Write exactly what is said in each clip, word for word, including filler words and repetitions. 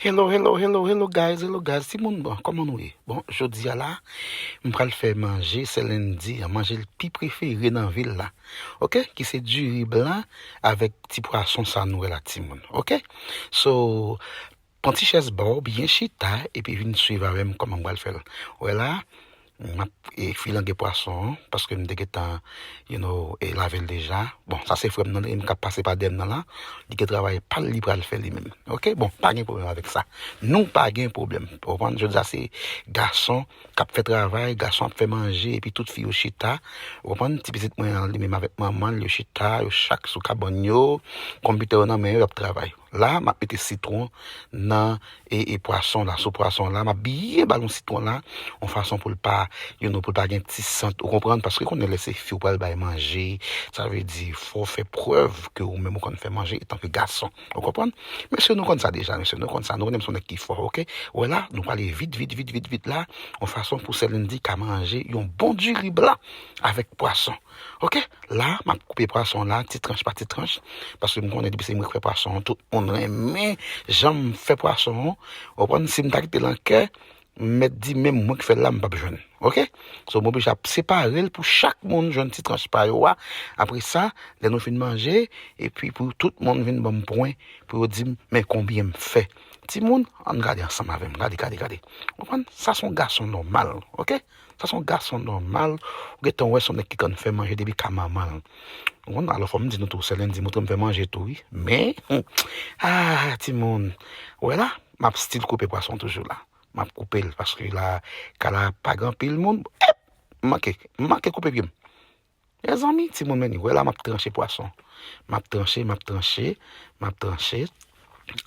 Hello, hello, hello, hello, guys, hello, guys. Timoun, bon, kòman nou ye? Bon, jodi a la, m pral fè manje Sè Lendi an, manje l pi prefere nan vil la. Oke? Ki se diri blan avèk ti pwason sa nou wè la, timoun. Oke? So, pran ti chèz ba w, byen chita, epi vin swiv avè m kòman m pral fè l. Wè la, m ap e, filange pwason an, paske m te gentan, you know, e, lave l deja. Bon, sa se frè m nan, li menm k ap pase pa dèyè m nan la. Li gen travay pa l, li pral fè li menm. Oke? Bon, pa gen pwoblèm avèk sa. Nou pa gen pwoblèm. Ou konprann? Jodi a se gason k ap fè travay, gason ap fè manje, epi tout fi yo chita. Ou konprann? Ti pitit mwen an, li menm avèk manman l, yo chita, yo chak sou kabann yo, konpitè yo nan men yo, y ap travay. La, m ap mete sitwon nan e, e pwason la, sou pwason la. M ap byen ba l yon sitwon la, yon fason pou l pa, you know, pou l pa gen ti sant, ou konprann? Paske konnen lè se fi w pral bay manje, sa vle di fò w fè prèv ke ou menm ou konn fè manje etanke gason, ou konprann? Mesye, nou konn sa deja, mesye, nou konn sa, nou konnen m se yon nèg ki fò, oke? Wè la, nou prale vit, vit, vit, vit, vit la, yon fason pou Sè Lendi ka manje yon bon diri blan avèk pwason. Oke? La, m ap koupe pwason la, ti tranch pa ti tranch, paske m konnen depi se mwen k fè pwason an, tout moun renmen jan m fè pwason an. Ou konprann? Si m ta kite l an kè, m mèt di menm mwen k fè l la, m p ap jwenn. Oke? So, m oblije ap separe l pou chak moun jwenn ti tranch pa yo a. Apre sa, lè nou fin manje, epi pou tout moun vin ban m pwen, pou yo di m, men konbyen m fè. Timoun, ann gade ansanm avè m. Gade, gade, gade. Ou konprann? Sa se yon gason nòmal, oke? Sa se yon gason nòmal. Ou gentan wè se yon nèg ki konn fè manje depi ka manman l. Ou konprann? Alò, fò m di nou tou, Sè Lendi montre m fè manje tou, wi. Men, ah, timoun. Wè la, m ap still koupe pwason toujou la. M ap koupe l, paske la, ka la pa gen anpil moun. Ep! M manke, m manke koupe pye m. Mezanmi, timoun, men ni, wè la, m ap tranche pwason. M ap tranche, m ap tranche, m ap tranche.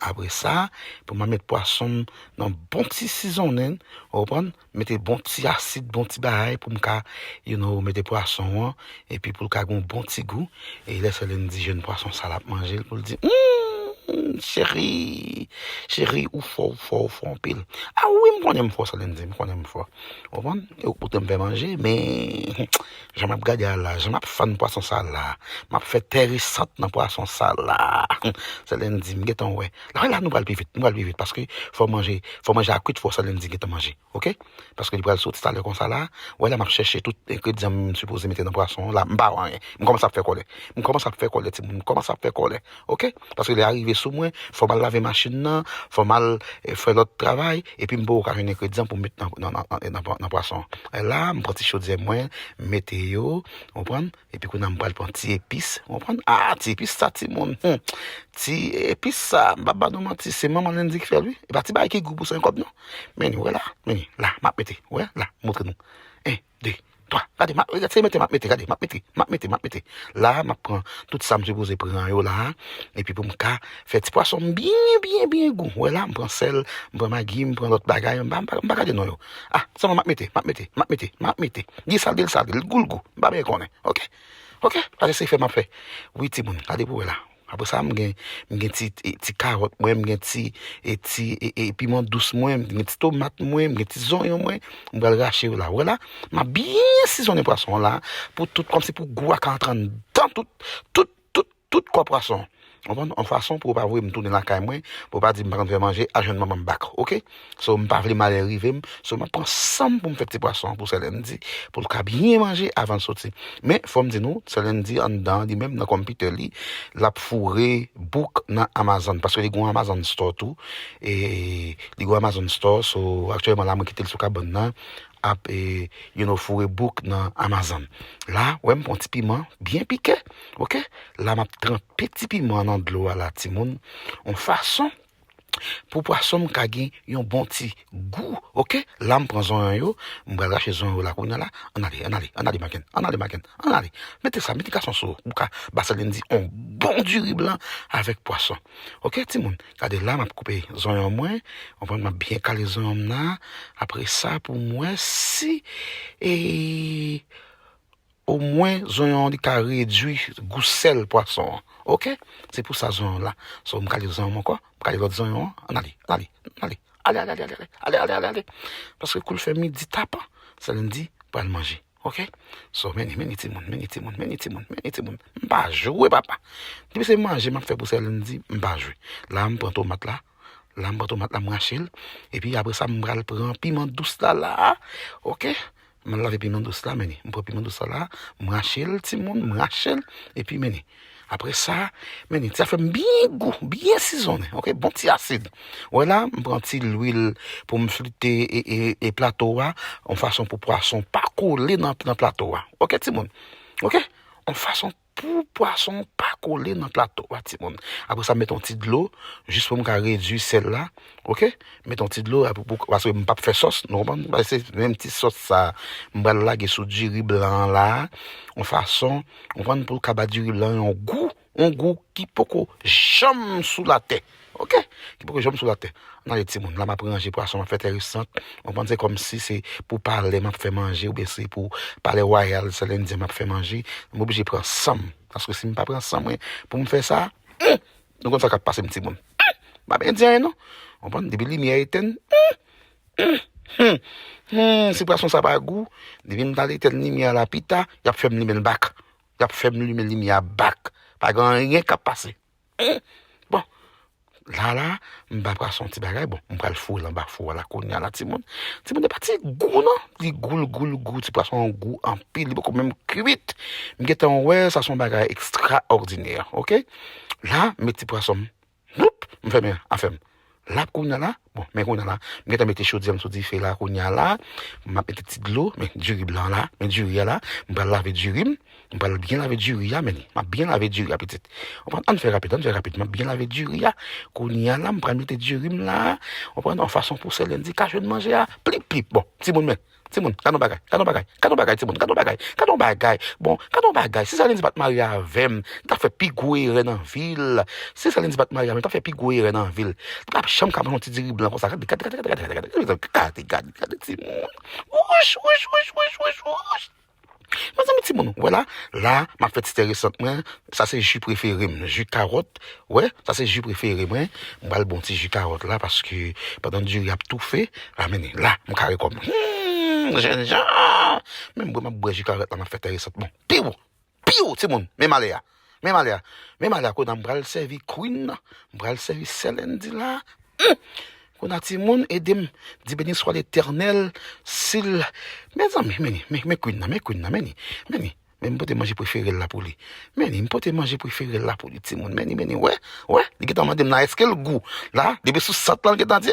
Apre sa, pou m al met pwason m nan bon ti sizonnen, ou konprann? Mete bon ti asid, bon ti bagay pou m ka, you know, mete pwason an, epi pou l ka gen yon bon ti gou. E lè Sè Lendi jwenn pwason sa l ap manje l, pou l di, hmm, cheri, cheri, ou fò, ou fò, ou fò anpil. A wi, m konnen m fò, Sè Lendi, m konnen m fò. Ou konprann? E ou k montre m fè manje, men jan m ap gade a la, jan m ap fann pwason sa la, m ap fè tèresant nan pwason sa la. Sè Lendi, m gentan wè. La, la, nou pral pi vit, nou pral pi vit, paske fò manje, fò manje a kwit, fò Sè Lendi gentan manje, oke? Paske li pral soti talè konsa la. Wè la, m ap chèche tout engredyan m sipoze mete nan pwason an la, m pa wè anyen. M kòmanse ap fè kòlè. M kòmanse ap fè kòlè, timoun, m kòmanse ap fè kòlè. Oke? Paske lè a rive sou mwen, fò m al lave machin nan, fò m al, eh, fè lòt travay, epi m poko ka jwenn engredyan pou m met nan, nan, nan, nan, nan, nan pwason an. E la, m pran ti chodyè mwen, m mete yo, ou konprann? Epi kounye a m pral pran ti epis, ou konprann? Ah, ti epis sa, timoun. Hmm. Ti epis sa, m p ap ba nou manti, se manman Lendi k fè l, wi. E pa ti bagay ki gou pou sa yon kòb, non. Men ni, wè la, men ni, la, m ap mete, wè, la, m montre nou. En, de, twa. Gade, m ap, gade, se mete, m ap mete, gade, m ap mete, m ap mete, m ap mete. La, m ap pran tout sa m sipoze pran yo la, epi pou m ka fè ti pwason m byen, byen, byen gou. Wè la, m pran sèl, m pran magi, m pran lòt bagay, m pa, m pa, m pa gade non yo. Ah, sèlman m ap mete, m ap mete, m ap mete, m ap mete. Di l sa l vle, l sa l vle, l gou, l gou. M pa bezwen konnen, oke? Oke? Paske se fè m ap fè. Wi, timoun, gade pou wè la. Apre sa, m gen, m gen ti, e, ti kawòt mwen, m gen ti, e, ti, e, e, piman dous mwen, m gen ti tomat mwen, m gen ti zonyon mwen, m pral rache yo la. Wè la, m ap byen sizonnen pwason an la, pou tout, kòmsi pou gou a ka antre anndan tout, tout, tout, tout kò pwason. Ou konprann? Yon fason pou yo pa voye m tounen lakay mwen, pou yo pa di m pa konn fè manje, al jwenn manman m back, oke? So, m pa vle malè rive m. So, m ap pran san m pou m fè ti pwason an pou Sè Lendi, pou l ka byen manje avan l soti. Men, fò m di nou, Sè Lendi anndan, li menm nan konpitè li, l ap foure bouk nan Amazon, paske li gen yon Amazon Store tou. E li gen yon Amazon Store, so, aktyèlman la, mwen kite l sou kabann nan, ap, e, you know, foure bouk nan Amazon. La, wè, m pran ti piman, byen pike, oke? La, m ap tranpe ti piman nan dlo a la, timoun, yon fason pou pwason m ka gen yon bon ti gou, oke? La, m pran zonyon yo, m pral rache zonyon yo la kounye a la. Ann ale, ann ale, ann ale, Maken, ann ale, Maken, ann ale. Mete sa, mete gason sou ou, ou ka ba Sè Lendi yon bon diri blan avèk pwason. Oke, timoun, gade la, m ap koupe zonyon mwen, ou konprann, m ap byen kale zonyon m nan. Apre sa, pou m wè si, e, omwen zonyon an li ka redui gou sèl pwason an. Oke? Se pou sa zonyon la. So, m kale zonyon m ankò, m kale lòt zonyon an. Ann ale, ann ale, ann ale. Ale, ale, ale, ale, ale. Ale, ale, ale, ale. Paske kou l fè midi tapan, Sè Lendi pral manje. Oke? So, men ni, men ni timoun, men ni timoun, men ni timoun, men ni timoun. M pa jwe, papa. Depi se manje m ap fè pou Sè Lendi, m pa jwe. La, m pran tomat la. La, m pran tomat la, m rache l. Epi apre sa, m pral pran piman dous la, la. Oke? M al lave piman dous la, men li. M pran piman dous la, la. M rache l, timoun, m rache l. Epi, men li. Apre sa, men li, ti afè m byen gou, byen sizonnen, oke? Bon ti asid. Wè la, m pran ti lwil pou m frite e, e, e plato a, yon fason pou pwason pa kole nan, nan plato a. Oke, timoun? Oke? Yon fason pou pwason pa kole nan plato a, timoun. Apre sa, m met yon ti dlo, jis pou m ka redui sèl la. Oke? Met yon ti dlo, apre pou, paske m p ap fè sòs, nou konprann? Paske se menm ti sòs sa, m pral lage sou diri blan an la, yon fason, ou konprann, pou l ka ba diri blan yon gou, yon gou ki poko janm sou latè. Oke? Ki poko janm sou latè. Ann ale, timoun, la m ap ranje pwason, m ap fè tè resant. Ou konprann, se kòmsi se pou palè m ap fè manje, oubyen se pou palè wayal, sèl endyen m ap fè manje. M oblije pran san m. Paske si m pa pran san mwen pou m fè sa, hmm, nou konn sa k ap pase m, timoun. Hmm, m ap endyen, non. Ou konprann, depi limyè etenn, hmm, hmm, hmm, hmm, si pwason sa pa gou, depi m t al etenn limyè a la pita, y ap fè m limen l bak. Y ap fè m limen limyè a bak. Pa gen anyen k ap pase. Hmm. Bon, la, la, m ba pwason ti bagay. Bon, m pral foure l anba fou a la kounye a la, timoun. Timoun, e pa ti gou, non. Li gou, l gou, l gou. Ti pwason an gou anpil. Li poko menm kwit. M gentan wè, sa se yon bagay ekstraòdinè, oke? La, m met ti pwason m. Noup, m fèmen afè m. La, kounye a la, bon, men kounye a la, m gentan mete chodyè m sou dife la, kounye a la, m ap mete ti dlo, men diri blan la, men diri a la, m pral lave diri m, m pral byen lave diri a, men li, m ap byen lave diri a, pitit. Ou konprann? Ann fè rapid, ann fè rapid, m ap byen lave diri a, kounye a la, m pral mete diri m la, ou konprann? Yon fason pou Selendi ka jwenn manje a, plip, plip, bon, timoun, men, timoun, gad yon bagay, gad yon bagay, gad yon bagay, timoun, gad yon bagay, gad yon bagay. Bon, gad yon bagay, si Selendi pa t marye avè m, li t ap fè pi gwo erè nan vi l. Si Selendi pa t marye avè m, li t ap fè pi gwo erè nan vi l. Li p ap janm ka pran yon ti diri blan konsa. Gade, gade, gade, timoun. Wouch, wouch, wouch, wouch, wouch, wouch. Mezanmi, timoun, wè la, la, m ap fè ti tè resant mwen. Sa se ji prefere m, ji kawòt. Wè, sa se ji prefere mwen. M pral bon ti ji kawòt la, paske pandan diri ap toufe, la, men li, la, m kare kò m. Hmm, jènjan! Menm bwè m ap bwè ji kawòt la, m ap fè tè resant. Bon, piw! Piw, timoun! Men malè a! Men malè a! Men malè a, kounye a m pral sèvi Queen nan, m pral sèvi Selendi la. Hmm! Kounye a, timoun, ede m, di beni swa Letènèl, si l, mezanmi, men li, men, men Queen nan, men Queen nan, men li, men li. Men m pote manje prefere l la pou li. Men li, m pote manje prefere l la pou li, timoun. Men li, men li, wè, wè, li gentan mande m la, èske l gou? La, depi sou sant lan, l gentan di,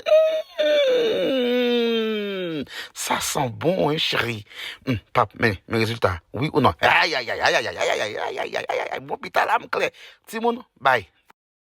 hmm, sa san bon, wi, cheri. Hmm, pap, men, men rezilta, wi ou non? Ay, ay, ay, ay, ay, ay, ay, ay, ay, ay, ay, ay, ay, ay, bon, pita la, m klè. Timoun, bay.